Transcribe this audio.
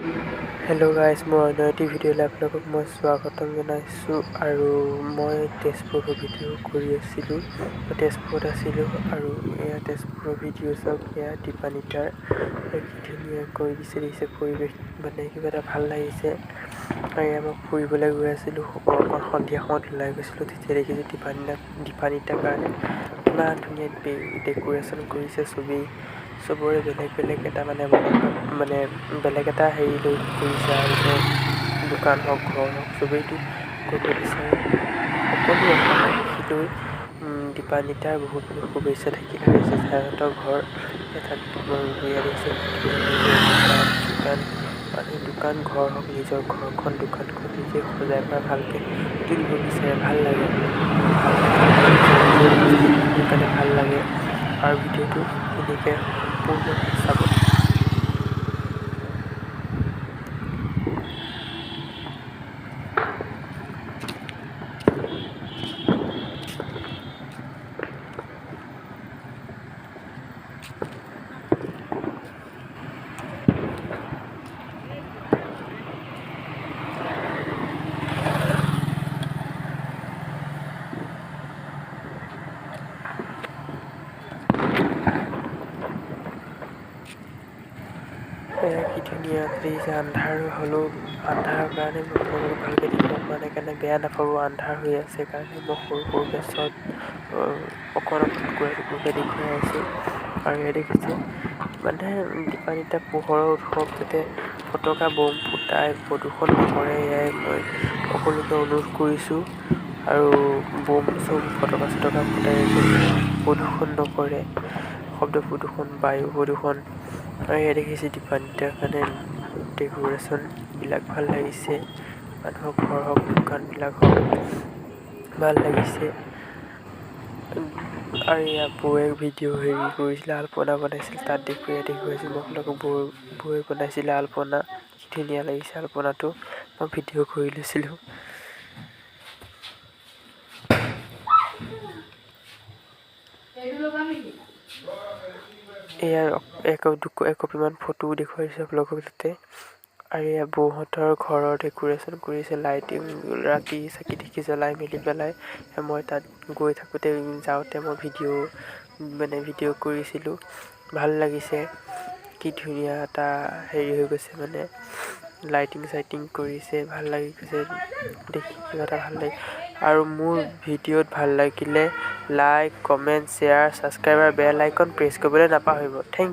Hello' guys, মোৰ অন্য এটি ভিডিঅ'লৈ আপোনালোকক মই স্বাগতম জনাইছোঁ। আৰু মই তেজপুৰৰ ভিডিঅ' কৰি আছিলোঁ, তেজপুৰত আছিলোঁ। আৰু এয়া তেজপুৰৰ ভিডিঅ' চাওক, এয়া দীপান্বিতাৰ কি ধুনীয়াকৈ দিছে দিছে পৰিৱেশ, মানে কিবা এটা ভাল লাগিছে। আৰু এয়া মই ফুৰিবলৈ গৈ আছিলোঁ, অকণ সন্ধিয়া সময়ত ওলাই গৈছিলোঁ, তেতিয়া দেখিছোঁ দীপান্বিতাৰ কাৰণে ইমান ধুনীয়া ডেক'ৰেশ্যন কৰিছে। চবেই চবৰে বেলেগ বেলেগ এটা মানে মানে বেলেগ এটা হেৰি লৈ কৰিছে। আৰু দোকান হওক, ঘৰ হওক, চবেইতো কৰিব বিচাৰে। সকলো অসমবাসীলৈ দীপান্বিতাৰ বহুত বহুত শুভেচ্ছা থাকিল। আৰু জেঠাইহঁতৰ ঘৰ তাত দেখিছে দোকান চোকান, মানুহ দোকান ঘৰ হওক, নিজৰ ঘৰখন দোকানখন নিজে সজাই পেলাই ভালকৈ তুলিব বিচাৰে। ভাল লাগে, সেইকাৰণে ভাল লাগে। আৰু ভিডিঅ'টো এনেকৈ সম্পূৰ্ণ চাব। এয়া কি ধুনীয়া দেখিছে। আন্ধাৰ হ'লেও, আন্ধাৰৰ কাৰণে মই আপোনালোকক ভালকৈ দেখুৱাব পৰা নাই কাৰণে বেয়া নাপাব। আন্ধাৰ হৈ আছে কাৰণে মই সৰু সৰুকৈ শ্বৰ্ট অকণ অকণ টুকুৰা টুকুৰকৈ দেখুৱাই আছোঁ। আৰু এয়া দেখিছে, মানে দীপান্বিতা পোহৰৰ উৎসৱ, যাতে ফটকা বম ফুটাই প্ৰদূষণ নকৰে, এয়াই মই সকলোকে অনুৰোধ কৰিছোঁ। আৰু বম চম ফটকা চটকা ফুটাই যাতে প্ৰদূষণ নকৰে, শব্দ প্ৰদূষণ, বায়ু প্ৰদূষণ। আৰু এয়া দেখিছে দীপান্বিতাৰ কাৰণে ডেক'ৰেশ্যনবিলাক ভাল লাগিছে। মানুহৰ ঘৰ হওক, দোকানবিলাক হওক, ভাল লাগিছে। আৰু এয়া বৌয়ে ভিডিঅ' হেৰি কৰিছিলে, আলপনা বনাইছিল, তাত দেখুৱাইছোঁ মই আপোনালোকক। বৌয়ে বনাইছিলে আলপনা, কি ধুনীয়া লাগিছে আলপনাটো, মই ভিডিঅ' কৰি লৈছিলোঁ। এয়া এককপিমান ফটোও দেখুৱাইছোঁ আপোনালোকক তাতে। আৰু এয়া বৌহঁতৰ ঘৰৰ ডেক'ৰেশ্যন কৰিছে, লাইটিং, ৰাতি চাকি তাকি জ্বলাই মেলি পেলাই। মই তাত গৈ থাকোঁতে যাওঁতে মই ভিডিঅ' কৰিছিলোঁ, ভাল লাগিছে। কি ধুনীয়া এটা হেৰি হৈ গৈছে, মানে লাইটিং চাইটিং কৰিছে, ভাল লাগি গৈছে দেখি, কিবা এটা ভাল লাগে। আৰু মোৰ ভিডিঅ'ত ভাল লাগিলে লাইক, কমেণ্ট, শ্বেয়াৰ, ছাবস্ক্ৰাইব আৰু বেল আইকন প্ৰেছ কৰিবলৈ নাপাহৰিব। Thank